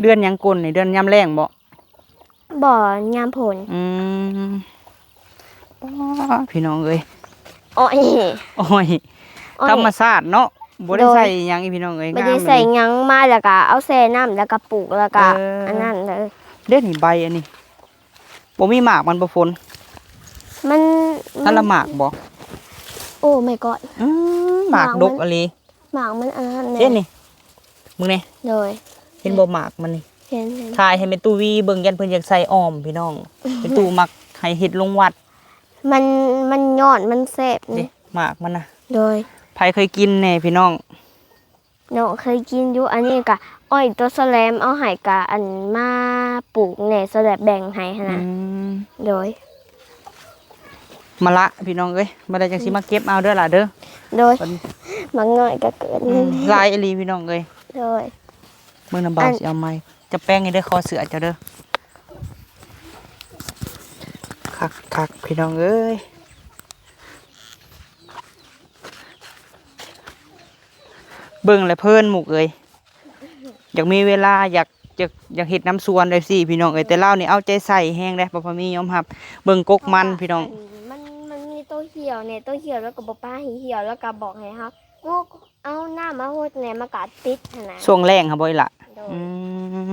ເດືອນຫຍັງກົນນີ້? ເດືອນຍາມແລ້ງບໍ່? ບໍ່ ຍາມຝົນ. ອືມ ປ້າ ພີ່ນ້ອງເອີຍ ອ້ອຍ ອ້ອຍ ອ້ອຍ ທຳມະຊາດເນາະ ບໍ່ໄດ້ ໂດຍ ໃສ່ຫຍັງອີກ ພີ່ນ້ອງເອີຍ ບໍ່ໄດ້ ງາມ ໃສ່ ອີ່ຫຼີ ຫຍັງມາ ແລ້ວກໍເອົາແຊ່ນ້ຳ ແລ້ວກໍປູກ ແລ້ວກໍ ເອີ ອັນນັ້ນເລີຍ ເດ້ນີ້ໃບອັນນີ້ ບໍ່ມີໝາກມັນບໍ່ຝົນ ມັນ ມັນ ອັນລະໝາກບໍ່ ໂອ້ my god ອືມ ໝາກ ໝາກ ດົກ ມັນ ອີ່ຫຼີ ໝາກມັນອັນນັ້ນແຫຼະ ເດ້ນີ້ ເບິ່ງແດ່ ໂດຍ ເຫັນບໍ່ ໝາກມັນນີ້ ເຫັນ ເຫັນ ຖ່າຍໃຫ້ແມ່ຕູ້ວີເບິ່ງ ຢ້ານເພິ່ນຢາກໃສ່ອ້ອມ ພີ່ນ້ອງ ແມ່ຕູ້ມັກໃຫ້ເຮັດລົງວັດ ມັນ ມັນຍອດມັນແຊບນີ້ ເດ້ ໝາກມັນນະ ໂດຍ ໃຜເຄີຍກິນແດ່ ພີ່ນ້ອງ? ນ້ອງເຄີຍກິນຢູ່ ອັນນີ້ກະອ້ອຍຕົວສະແລມເອົາໃຫ້ ກະອັນມາປູກແດ່ ສະແລມແບ່ງໃຫ້ຫັ້ນນະ ອືມ ໂດຍ ມາລະ ພີ່ນ້ອງເອີຍ ມາລະຈັ່ງຊິ ອືມ ມາເກັບເອົາເດີຫຼ້າເດີ ໂດຍ ບັດນີ້ ໝາກນ້ອຍກະເກີດ ອືມ ຫຼາຍອີ່ຫຼີ ພີ່ນ້ອງເອີຍ ໂດຍ ເບິ່ງນຳບ່າວ ອັນ ຊິເອົາໃໝ່ ຈະແປ້ງໃຫ້ເດີ ຂໍເສື້ອເຈົ້າເດີ ຄັກໆ ພີ່ນ້ອງເອີຍ. ເບິ່ງແລ້ວເພີນໝູກເອີຍ ຢາກມີເວລາ ຢາກ ຢາກ ຢາກເຮັດນຳສວນແບບຊີ້ພີ່ນ້ອງເອີຍ ແຕ່ລາວນີ້ເອົາໃຈໃສ່ແຮງເດ້ ບໍ່ພໍມີຍອມຮັບ ເບິ່ງກົກມັນ ອັນ ພີ່ນ້ອງ ອັນ ມັນ ມັນມີໂຕຫ່ຽວແດ່ ໂຕຫ່ຽວແລ້ວກໍບໍ່ປາໃຫ້ຫ່ຽວ ແລ້ວກໍບອກໃຫ້ເຮົາ ໂອ້ ເອົານ້ຳມາຫົດແດ່ ມັນກໍຕິດຫັ້ນນະ ຊ່ວງແລ້ງຫັ້ນບໍ່ອີ່ຫຼະ ໂດຍ ອືມ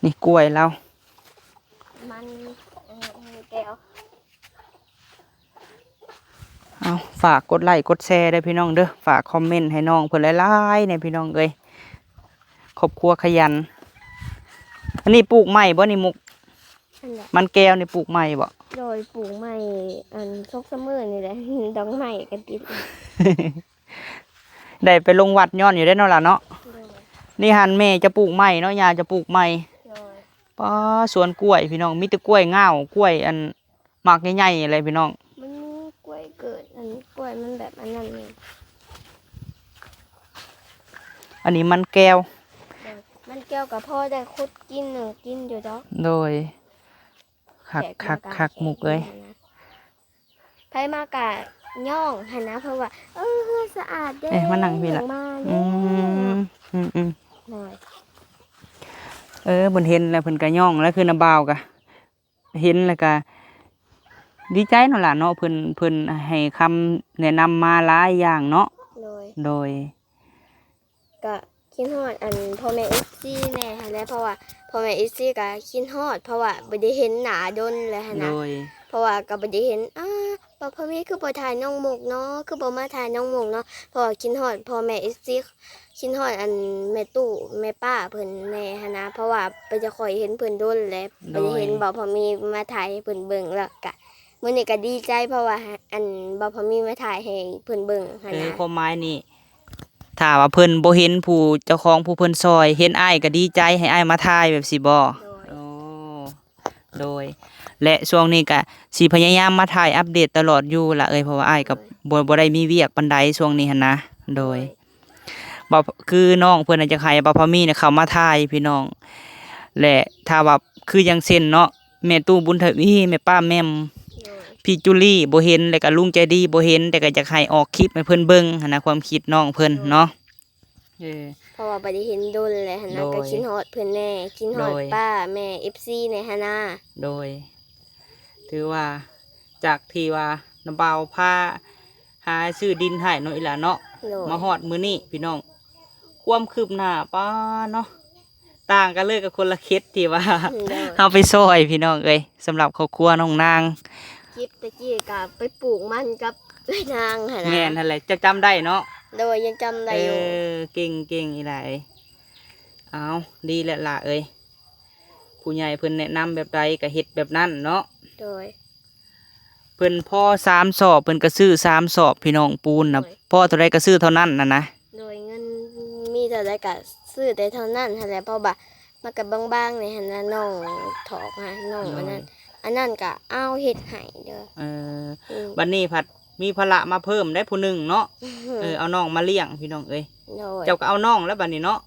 ນີ້ກ້ວຍລາວ ມັນ ເອີ ແກ້ວ ເອົາ ຝາກກົດໄລ້ກົດແຊເດີພີ່ນ້ອງເດີ ຝາກຄອມເມັນໃຫ້ນ້ອງເພິ່ນຫຼາຍໆແດ່ພີ່ນ້ອງເອີຍ ຄອບຄົວຂະຫຍັນ ອັນນີ້ປູກໃໝ່ບໍ່ນີ້ມຸກ ອັນໃດ ມັນແກ້ວນີ້ປູກໃໝ່ບໍ່? ໂດຍ ປູກໃໝ່ ອັນ ສອງສາມມື້ນີ້ແຫຼະ ດອກໄມ້ກໍຕິດ ໄດ້ໄປລົງວັດຍ້ອນຢູ່ເດ້ເນາະຫຼານເນາະ ໂດຍ ນີ້ຫັ້ນແມ່ຈະປູກໃໝ່ເນາະ ຍ່າຈະປູກໃໝ່ ໂດຍ ປ້າ ສວນກ້ວຍພີ່ນ້ອງ ມີແຕ່ກ້ວຍງາວ ກ້ວຍອັນ ໝາກໃຫຍ່ໆແຫຼະພີ່ນ້ອງ ມັນມີກ້ວຍເກີດ ອັນກ້ວຍມັນແບບອັນນັ້ນນີ້ ອັນນີ້ມັນແກ້ວ ໂດຍ ມັນແກ້ວກໍພໍໄດ້ຂຸດກິນໜຶ່ງກິນຢູ່ດອກ ໂດຍ ຄັກ ແຂກມາກໍ ຄັກໆ ແຂກ ໝູກເອີຍ ມານະ ໃຜມາກໍຍ້ອງຫັ້ນນະ ເພາະວ່າ ເອີ ເຮືອນສະອາດເດ້ ເອີ ມານັ່ງພີ້ລະ ມາ ອືມ ເດ້ ອືມໆ ໂດຍ ເອີ ເພິ່ນເຫັນແລ້ວເພິ່ນກໍຍ້ອງ ແລ້ວຄືນ້າບ່າວກໍ ເຫັນແລ້ວກະດີໃຈເນາະຫຼານເນາະ ເພິ່ນ ເພິ່ນໃຫ້ຄຳແນະນຳມາຫຼາຍຢ່າງເນາະ ໂດຍ ໂດຍ ກະຄິດຮອດອັນພໍ່ແມ່ເອັຟຊີແດ່ຫັ້ນແຫຼະ ເພາະວ່າພໍ່ແມ່ເອັຟຊີກະຄິດຮອດ ເພາະວ່າບໍ່ໄດ້ເຫັນໜ້າດົນແລ້ວຫັ້ນນະ ໂດຍ ເພາະວ່າກະບໍ່ໄດ້ເຫັນ ອ້າ ບ່າວພາມີຄືບໍ່ຖ່າຍນ້ອງມຸກເນາະ ຄືບໍ່ມາຖ່າຍນ້ອງມຸກເນາະ ເພາະວ່າຄິດຮອດພໍ່ແມ່ເອັຟຊີ ຄິດຮອດອັນແມ່ຕູ້ແມ່ປ້າເພິ່ນແດ່ຫັ້ນນະ ເພາະວ່າບໍ່ໄດ້ຄ່ອຍເຫັນເພິ່ນດົນແລ້ວ ໂດຍ ບໍ່ໄດ້ເຫັນບ່າວພາມີມາຖ່າຍໃຫ້ເພິ່ນເບິ່ງ ແລ້ວກະມື້ນີ້ກະດີໃຈ ເພາະວ່າອັນບ່າວພາມີມາຖ່າຍໃຫ້ເພິ່ນເບິ່ງຫັ້ນ ເອີ ນະ ຄວາມໝາຍນີ້ ຖ້າວ່າເພິ່ນບໍ່ເຫັນຜູ້ເຈົ້າຂອງຜູ້ເພິ່ນຊ່ອຍ ເຫັນອ້າຍກະດີໃຈ ໃຫ້ອ້າຍມາຖ່າຍແບບຊີ້ບໍ? ໂດຍ ໂອ້ ໂດຍ ແລະ ຊ່ວງນີ້ກະຊິພະຍາຍາມມາຖ່າຍອັບເດດຕະຫຼອດຢູ່ລະເອີຍ ເພາະວ່າອ້າຍກໍ ໂດຍ ບໍ່ ບໍ່ໄດ້ມີວຽກປານໃດຊ່ວງນີ້ຫັ້ນນະ ໂດຍ ໂດຍ ບ່າວ ຄືນ້ອງເພິ່ນນະ ຢາກໃຫ້ບ່າວພາມີນະເຂົ້າມາຖ່າຍພີ່ນ້ອງ ແລະ ຖ້າວ່າຄືຢ່າງເຊັ່ນເນາະ ແມ່ຕູ້ບຸນທະວີ ແມ່ປ້າແໝ່ມ ໂດຍ ພີ່ຈູລີບໍ່ເຫັນ ແລ້ວກະລຸງໃຈດີບໍ່ເຫັນ ແຕ່ກະຢາກໃຫ້ອອກຄລິບໃຫ້ເພິ່ນເບິ່ງຫັ້ນນະ ຄວາມຄິດນ້ອງເພິ່ນເນາະ ໂດຍ ເອີ ເພາະວ່າບໍ່ໄດ້ເຫັນດົນແລ້ວຫັ້ນນະ ໂດຍ ກະຄິດຮອດເພິ່ນແດ່ ຄິດຮອດ ໂດຍ ປ້າແມ່ເອັຟຊີແດ່ຫັ້ນນະ ໂດຍ ຖືວ່າຈາກທີ່ວ່ານ້າບ່າວພາຫາຊື້ດິນໃຫ້ເນາະ ອີ່ຫຼ້າເນາະ ໂດຍ ມາຮອດມື້ນີ້ພີ່ນ້ອງ ຄວາມຄືບໜ້າ ປ້າເນາະ ຕ່າງກັນເລີຍກັບຄົນລະເຂດທີ່ວ່າ ໂດຍ ເຮົາໄປຊ່ອຍພີ່ນ້ອງເອີຍ ສຳລັບຄອບຄົວນ້ອງນາງ ເກັບແຕ່ກີ້ກະໄປປູກມັນກັບເອື້ອຍນາງຫັ້ນນະ ແມ່ນຫັ້ນແຫຼະ ເຈົ້າຈຳໄດ້ເນາະ ໂດຍ ຍັງຈຳໄດ້ຢູ່ ເອີ ເກັ່ງ ເກັ່ງອີ່ຫຼ້າເອີຍ ເອົາ ດີແລ້ວຫຼ້າເອີຍ ຜູ້ໃຫຍ່ເພິ່ນແນະນຳແບບໃດກະເຮັດແບບນັ້ນເນາະ ໂດຍ ເພິ່ນພໍສາມສອບ ເພິ່ນກະຊື້ສາມສອບພີ່ນ້ອງ ປູນນະ ໂດຍ ພໍເທົ່າໃດກະຊື້ເທົ່ານັ້ນນະນະ ໂດຍ ເງິນມີເທົ່າໃດກະຊື້ແຕ່ເທົ່ານັ້ນຫັ້ນແຫຼະ ເພາະວ່າມັນກະບາງໆ ນີ້ຫັ້ນນະ ນ້ອງຖອກຫານ້ອງ ໂດຍ ອັນນັ້ນ ອັນນັ້ນກະເອົາເຮັດໃຫ້ເດີ ເອີ ອືມ ບັດນີ້ພັດມີພາລະມາເພີ່ມໄດ້ຜູ້ໜຶ່ງເນາະ ເອີ ເອົານ້ອງມາລ້ຽງພີ່ນ້ອງເອີຍ ໂດຍ ເຈົ້າກະເອົານ້ອງແລ້ວບັດນີ້ເນາະ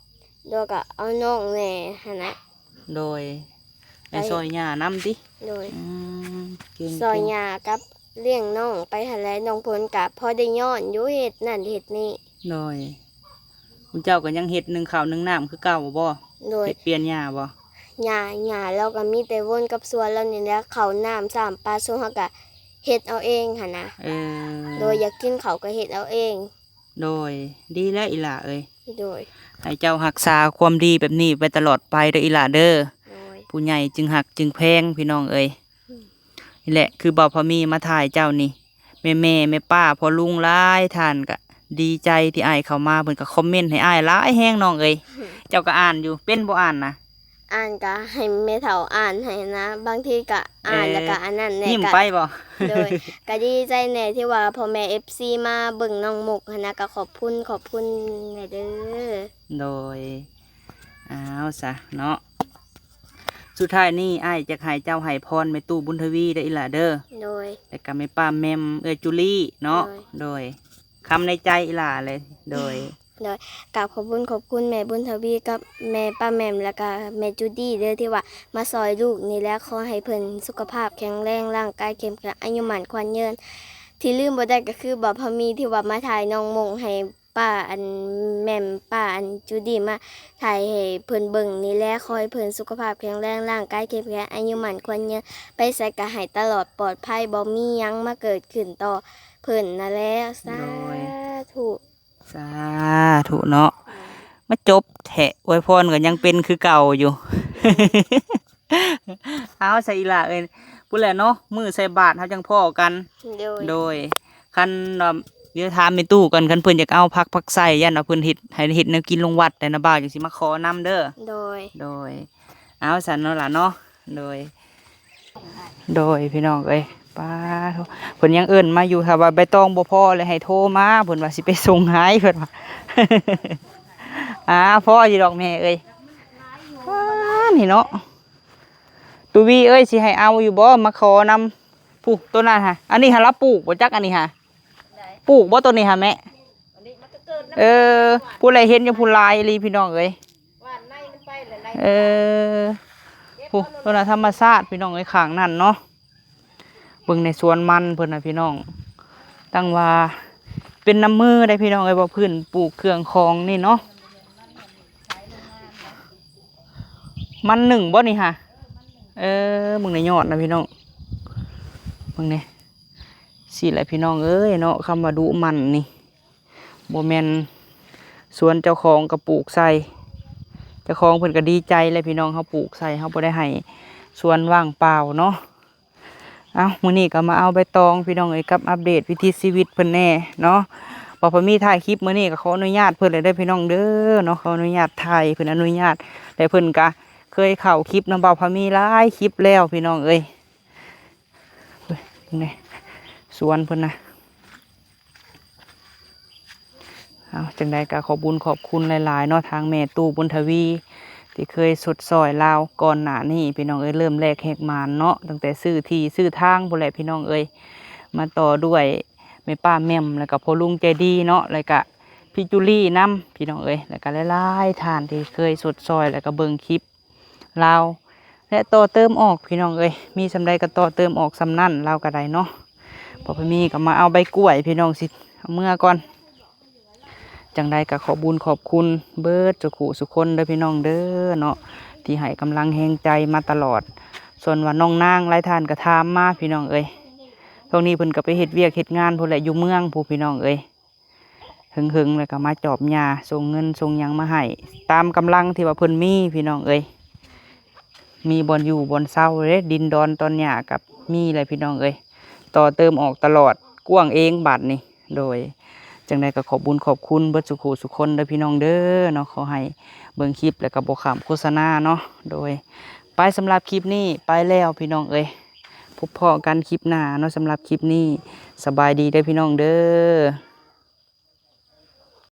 ໂດຍ ກະເອົານ້ອງແດ່ຫັ້ນນະ ໂດຍ ໄປ ໄປຊ່ອຍຍ່ານຳຕິ ໂດຍ ອືມ ເກັ່ງ ຊ່ອຍ ເກັ່ງ ຍ່າກັບລ້ຽງນ້ອງໄປຫັ້ນແຫຼະ ນ້ອງເພິ່ນກະພໍໄດ້ຍ້ອນຢູ່ ເຮັດນັ້ນເຮັດນີ້ ໂດຍ ຄຸນເຈົ້າກໍຍັງເຮັດໜຶ້ງເຂົ້າໜຶ້ງນ້ຳຄືເກົ່າບໍ່? ໂດຍ ເຮັດປ່ຽນຫຍ້າບໍ່? ຫຍ້າ ຫຍ້າລາວກໍມີແຕ່ວົນກັບສວນລາວນີ້ແຫຼະ ເຂົ້ານ້ຳຊ້ຳປາຊຸມ ເຮົາກໍ ເຮັດເອົາເອງຫັ້ນນະ. ເອີ ໂດຍ ຢາກກິນເຂົ້າກໍເຮັດເອົາເອງ. ໂດຍ ດີແລ້ວອີ່ຫຼ້າເອີຍ. ໂດຍ ໃຫ້ເຈົ້າຮັກສາຄວາມດີແບບນີ້ໄປຕະຫຼອດໄປເດີອີ່ຫຼ້າເດີ. ໂດຍ ຜູ້ໃຫຍ່ຈຶ່ງຮັກຈຶ່ງແພງພີ່ນ້ອງເອີຍ. ອືມ ນີ້ແຫຼະ ຄືບ່າວພາມີມາຖ່າຍເຈົ້ານີ້ ແມ່ໆ ແມ່ປ້າ ພໍ່ລຸງຫຼາຍທ່ານກະດີໃຈທີ່ອ້າຍເຂົ້າມາ ເພິ່ນກະຄອມເມັນໃຫ້ອ້າຍຫຼາຍແຮງນ້ອງເອີຍ. ອືມ ເຈົ້າກະອ່ານຢູ່ ເປັນບໍ່ອ່ານນະ? ອ່ານກະໃຫ້ແມ່ເຖົ້າອ່ານໃຫ້ນະ ບາງທີກະອ່ານ ເອີ ແລ້ວກະອັນນັ້ນແນ່ ຍິ້ມໄປບໍ່? ໂດຍ ກະດີໃຈແນ່ທີ່ວ່າພໍ່ແມ່ເອັຟຊີມາເບິ່ງນ້ອງມຸກຫັ້ນນະ ກະຂອບຄຸນ ຂອບຄຸນແນ່ເດີ. ໂດຍ ອ້າວຊະເນາະ ສຸດທ້າຍນີ້ອ້າຍຢາກໃຫ້ເຈົ້າໃຫ້ພອນແມ່ຕູ້ບຸນທະວີເດີອີ່ຫຼ້າເດີ. ໂດຍ ແລ້ວກະແມ່ປ້າແໝ່ມ ເອື້ອຍຈູລີເນາະ. ໂດຍ ໂດຍ ຄຳໃນໃຈອີ່ຫຼ້າເລີຍ. ໂດຍ ໂດຍ ກາບຂອບບຸນຂອບຄຸນແມ່ບຸນທະວີກັບແມ່ປ້າແໝ່ມ ແລ້ວກະແມ່ຈູດີເດີ ທີ່ວ່າມາຊ່ອຍລູກນີ້ແຫຼະ. ຂໍໃຫ້ເພິ່ນສຸຂະພາບແຂງແຮງ ຮ່າງກາຍເຂັ້ມແຂງ ອາຍຸໝັ້ນຂວັນຍືນ. ທີ່ລືມບໍ່ໄດ້ກໍຄືບ່າວພາມີທີ່ວ່າມາຖ່າຍນ້ອງມົ້ງໃຫ້ປ້າອັນແໝ່ມ ປ້າອັນຈູດີມາຖ່າຍໃຫ້ເພິ່ນເບິ່ງນີ້ແຫຼະ. ຂໍໃຫ້ເພິ່ນສຸຂະພາບແຂງແຮງ ຮ່າງກາຍເຂັ້ມແຂງ ອາຍຸໝັ້ນຂວັນຍືນ ໄປໃສກໍໃຫ້ຕະຫຼອດປອດໄພ ບໍ່ມີຫຍັງມາເກີດຂຶ້ນຕໍ່ເພິ່ນນັ້ນແຫຼະ. ສາ ໂດຍ ທຸ ສາທຸເນາະ. ມາຈົບແທ້ ອວຍພອນກໍຍັງເປັນຄືເກົ່າຢູ່. ເອົາຊະອີ່ຫຼ້າເອີຍ ພຸ້ນແຫຼະເນາະ ມື້ໃສ່ບາດເຮົາຈັ່ງພໍ້ກັນ. ໂດຍ ໂດຍ ຄັນວ່າ ດຽວຖາມແມ່ຕູ້ກ່ອນ ຄັນເພິ່ນຢາກເອົາຜັກ ຜັກໄຊ ຢ້ານວ່າເພິ່ນເຮັດ ໃຫ້ເຮັດແນວກິນລົງວັດແດ່ນະ ບ່າວຈັ່ງຊິມາຂໍນຳເດີ. ໂດຍ ໂດຍ ເອົາຊັ້ນເນາະຫຼ້າເນາະ. ໂດຍ ໂດຍ ພີ່ນ້ອງເອີຍ ປ້າໂທ້ ເພິ່ນຍັງເອີ້ນມາຢູ່ ຖ້າວ່າໃບຕອງບໍ່ພໍແລ້ວໃຫ້ໂທມາ ເພິ່ນວ່າຊິໄປສົ່ງໃຫ້ ເພິ່ນວ່າ. ອ່າ ພໍຢູ່ດອກແມ່ເອີຍ. ປ້າ ນີ້ເນາະ ຕູວີເອີຍ ຊິໃຫ້ເອົາຢູ່ບໍ່ ມາຂໍນຳ. ຜູ້ ໂຕນັ້ນຫະ ອັນນີ້ຫາລາປູກບໍ່ຈັກ ອັນນີ້ຫະ ປູກບໍ່ໂຕນີ້ຫະແມ່? ເອີ ຜູ້ໃດເຫັນຢູ່ ຜູ້ຫຼາຍອີ່ຫຼີພີ່ນ້ອງເອີຍ. ເອີ ຜູ້ ໂຕນັ້ນທຳມະຊາດພີ່ນ້ອງເອີຍ ຂ້າງນັ້ນເນາະ. ເບິ່ງໃນສວນມັນເພິ່ນນະພີ່ນ້ອງ ຕັ້ງວ່າເປັນນຳມືໄດ໋ພີ່ນ້ອງເອີຍ ວ່າພື້ນປູກເຄື່ອງຂອງນີ້ເນາະ. ມັນໜຶ້ງບໍ່ນີ້ຫະ? ເອີ ເບິ່ງໃນຍອດນະພີ່ນ້ອງ ເບິ່ງແນ່. ຊີ້ແຫຼະພີ່ນ້ອງເອີຍເນາະ ຄຳວ່າດຸໝັ່ນນີ້ ບໍ່ແມ່ນສວນເຈົ້າຂອງກໍປູກໃສ່ ເຈົ້າຂອງເພິ່ນກໍດີໃຈແຫຼະພີ່ນ້ອງ ເຮົາປູກໃສ່ ເຮົາບໍ່ໄດ້ໃຫ້ສວນວ່າງເປົ່າເນາະ. ເອົ້າ ມື້ນີ້ກໍມາເອົາໃບຕອງພີ່ນ້ອງເອີຍ ກັບອັບເດດວິຖີຊີວິດເພິ່ນແນ່ເນາະ. ບ່າວພາມີຖ່າຍຄລິບມື້ນີ້ກໍຂໍອະນຸຍາດເພິ່ນແລ້ວເດີພີ່ນ້ອງເດີເນາະ ຂໍອະນຸຍາດຖ່າຍ ເພິ່ນອະນຸຍາດ ແລະເພິ່ນກໍເຄີຍເຂົ້າຄລິບນຳບ່າວພາມີຫຼາຍຄລິບແລ້ວພີ່ນ້ອງເອີຍ. ເບິ່ງແນ່ ສວນເພິ່ນນະ. ເອົາ ຈັ່ງໃດກໍຂອບບຸນຂອບຄຸນຫຼາຍໆເນາະ ທາງແມ່ຕູ້ບຸນທະວີ ທີ່ເຄີຍຊົດຊ່ອຍລາວກ່ອນໜ້ານີ້ພີ່ນ້ອງເອີຍ. ເລີ່ມແລກແຮກໝານເນາະ ຕັ້ງແຕ່ຊື້ທີ່ຊື້ທາງພຸ້ນແຫຼະພີ່ນ້ອງເອີຍ ມາຕໍ່ດ້ວຍແມ່ປ້າແໝ່ມ ແລ້ວກໍພໍ່ລຸງໃຈດີເນາະ ແລ້ວກໍພີ່ຈູລີນຳພີ່ນ້ອງເອີຍ ແລ້ວກໍຫຼາຍໆທ່ານທີ່ເຄີຍຊົດຊ່ອຍ ແລ້ວກໍເບິ່ງຄລິບ ລາວ ແລະ ຕໍ່ເຕີມອອກພີ່ນ້ອງເອີຍ ມີສ່ຳໃດກໍຕໍ່ເຕີມອອກສ່ຳນັ້ນ ລາວກໍໄດ້ເນາະ. ພໍໄປມີກໍມາເອົາໃບກ້ວຍພີ່ນ້ອງ ຊິເອົາເມືອກ່ອນ. ຈັ່ງໃດກໍຂອບບຸນຂອບຄຸນເບິດສູ່ຄູ່ສູ່ຄົນເດີພີ່ນ້ອງເດີເນາະ ທີ່ໃຫ້ກຳລັງແຮງໃຈມາຕະຫຼອດ. ສ່ວນວ່ານ້ອງນາງ ຫຼາຍທ່ານກໍຖາມມາພີ່ນ້ອງເອີຍ ຊ່ວງນີ້ເພິ່ນກໍໄປເຮັດວຽກເຮັດງານພຸ້ນແຫຼະ ຢູ່ເມືອງພຸ້ນພີ່ນ້ອງເອີຍ. ເຫິງໆ ແລ້ວກໍມາຈອບຫຍ້າ ສົ່ງເງິນສົ່ງຫຍັງມາໃຫ້ ຕາມກຳລັງທີ່ວ່າເພິ່ນມີພີ່ນ້ອງເອີຍ. ມີບ່ອນຢູ່ບ່ອນເຊົາເດ້ ດິນດອນຕອນຫຍ້າກໍມີແຫຼະພີ່ນ້ອງເອີຍ ຕໍ່ເຕີມອອກຕະຫຼອດ ກວ້າງເອງບາດນີ້. ໂດຍ ຈັ່ງໃດກໍຂອບບຸນຂອບຄຸນເບິດສູ່ຄູ່ສູ່ຄົນເດີພີ່ນ້ອງເດີເນາະ. ຂໍໃຫ້ເບິ່ງຄລິບແລ້ວກໍບໍ່ຂ້າມໂຄສະນາເນາະ. ໂດຍ ໄປ ສຳລັບຄລິບນີ້ໄປແລ້ວພີ່ນ້ອງເອີຍ ພົບພໍ້ກັນຄລິບໜ້າເນາະ. ສຳລັບຄລິບນີ້ ສະບາຍດີເດີພີ່ນ້ອງເດີ.